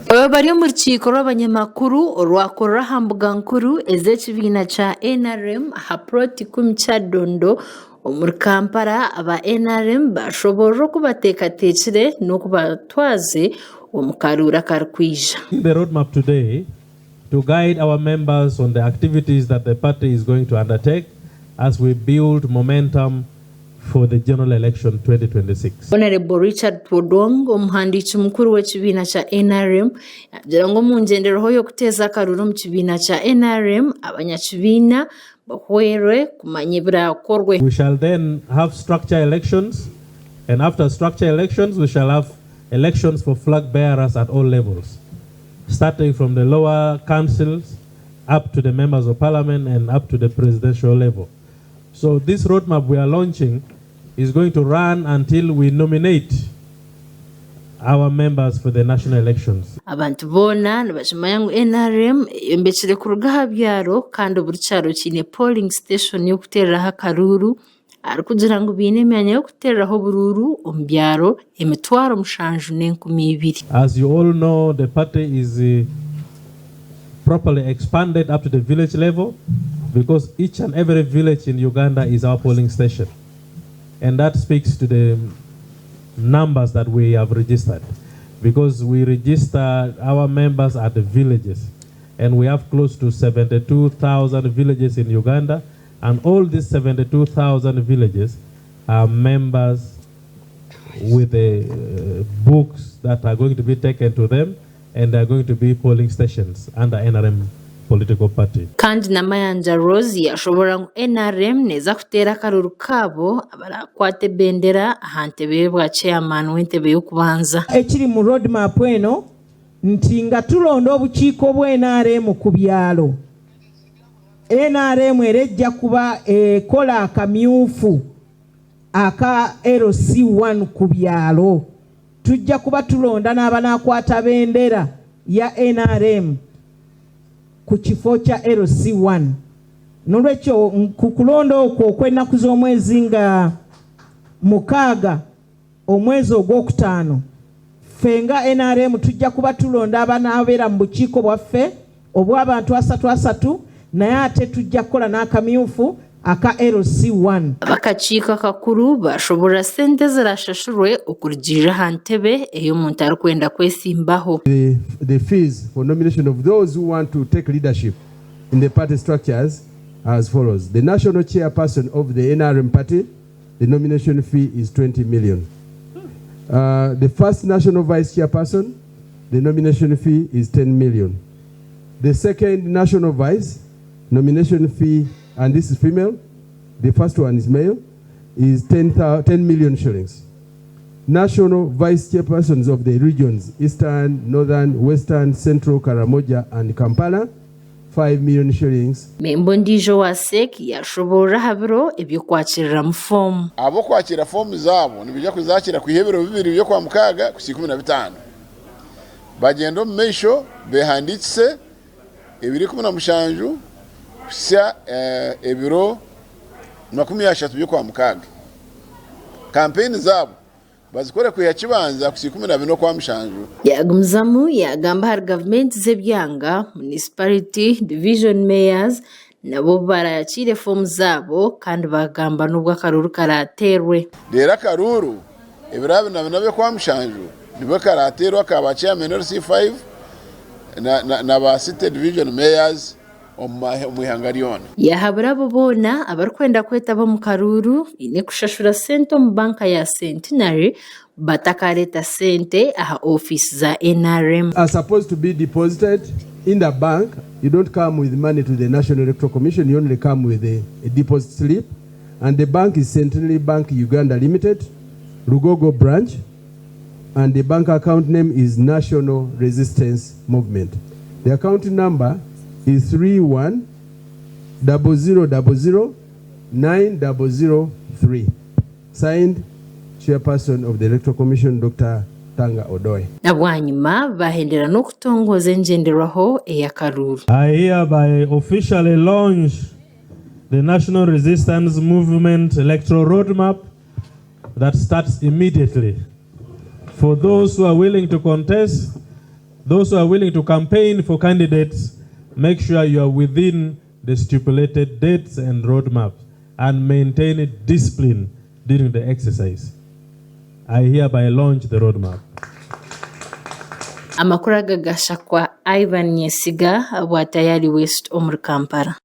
Bari omu rukiiko rw'abanyamakuru orwakorera aha mbuga nkuru ez'ekibiina kya NRM aha puroti ikumi Kyadondo omuri Kampala, aba NRM bashoborora oku bateekateekire n'oku baratwaze omu karuuru akarikwija. The roadmap today to guide our members on the activities that the party is going to undertake as we build momentum for the general election 2026. Honourable Richard Twodong, omuhandiiki mukuru w'ekibiina kya NRM yaagira ngu omu ngyenderwaho y'okuteeza akaruuru omu kibiina kya NRM, abanyakibiina bahwerwe kumanya ebiraakorwe. We shall then have structure elections and after structure elections we shall have elections for flag bearers at all levels starting from the lower councils up to the members of parliament and up to the presidential level. So this roadmap we are launching is going to run until we nominate our members for the national elections. Abantu boona nibakimanya ngu NRM eyombekire kuruga aha byaro kandi buri kyaro kiine polling station y'okuteereraho akaruuru arikugira ngu baine emyanya y'okuteereraho oburuuru omu byaro 7200. As you all know, the party is properly expanded up to the village level because each and every village in Uganda is our polling station. And that speaks to the numbers that we have registered because we register our members at the villages and we have close to 72,000 villages in Uganda and all these 72,000 villages are members with the books that are going to be taken to them and they are going to be polling stations under NRM political party. Kandi na Mayanja Rose yashoborora ngu NRM neeza kuteera akaruuru kaabo abarakwata ebendera aha ntebe y'obwa chairman w'entebe y'okubanza. Ekiri mu road map eno nti nga tulonda obukiiko bw'NRM ku byalo, NRM era ejja kuba ekola akamyufu aka LC1 ku byalo. Tujja kuba tulonda n'abanaakwata bendera ya NRM ku kifo kya LC1. Nolwekyo ku kulonda okwo okw'ennaku z'omwezi nga 6 omwezi ogwokutaano, ffe nga NRM tujja kuba tulonda abanaabeera mu bukiiko bwaffe obw'abantu asatu asatu, naye ate tujja kukola n'akamyufu aka LC1. Ab'akakiiko akakuru baashoboorora sente eziraashashurwe okurugiirira aha ntebe ei omuntu arikwenda kwesimbaho. The fees for nomination of those who want to take leadership in the party structures are as follows. The national chairperson of the NRM party, the nomination fee is 20 million. The first national vice chairperson, the nomination fee is 10 million. The second national vice, nomination fee, and this is female, the first one is male, is 10 million shillings. National vice chairpersons of the regions, Eastern, Northern, Western, Central, Karamoja, and Kampala, 5 million shillings. Memba ondiijo owa CEC yaashoboorora aha biro eby'okwakiriramu foomu. Ab'okwakiira foomu zaabo nibaija kuzakiira kwiha ebiro bibiri by'Okwamukaaga kuhitsya 15. Bagyende omu maisho beehandiikise ebiro 17 kuhitsya ebiro 30 by'Okwamukaaga. Kampeyini zaabo bazikore kwiha Kibanza kuhitsya 14 Okwamushanju. Yaagumizamu yaagamba ahari gavumenti z'ebyanga, munisipariti, division mayors nabo baraakiire foomu zaabo kandi baagamba n'obu akaruuru karaateerwe. Reero akaruuru ebiro 24 by'Okwamushanju nibwo karaateerwe aka ba chairman LC5 na ba city division mayors omu ihanga ryona. Yaahabura abo boona abarikwenda kwetaba omu karuuru baine kushashura sente omu banka ya Centenary batakareeta sente aha ofiisi za NRM. Are supposed to be deposited in the bank, you don't come with money to the National Electoral Commission, you only come with a deposit slip, and the bank is Centenary Bank Uganda Limited, Lugogo branch, and the bank account name is National Resistance Movement. The account number is three one double zero double zero nine double zero three. Signed, Chairperson of the Electoral Commission, Dr. Tanga Odoi. Na bwanyima bahendera n'okutongoza engyenderwaho ey'akaruuru. I hereby officially launch the National Resistance Movement Electoral Roadmap that starts immediately. For those who are willing to contest, Those who are willing to campaign for candidates, make sure you are within the stipulated dates and roadmaps and maintain discipline during the exercise. I hereby launch the roadmap. Amakuru aga gashakwa Ivan Nyesiga bwa Tayari West omuri Kampala.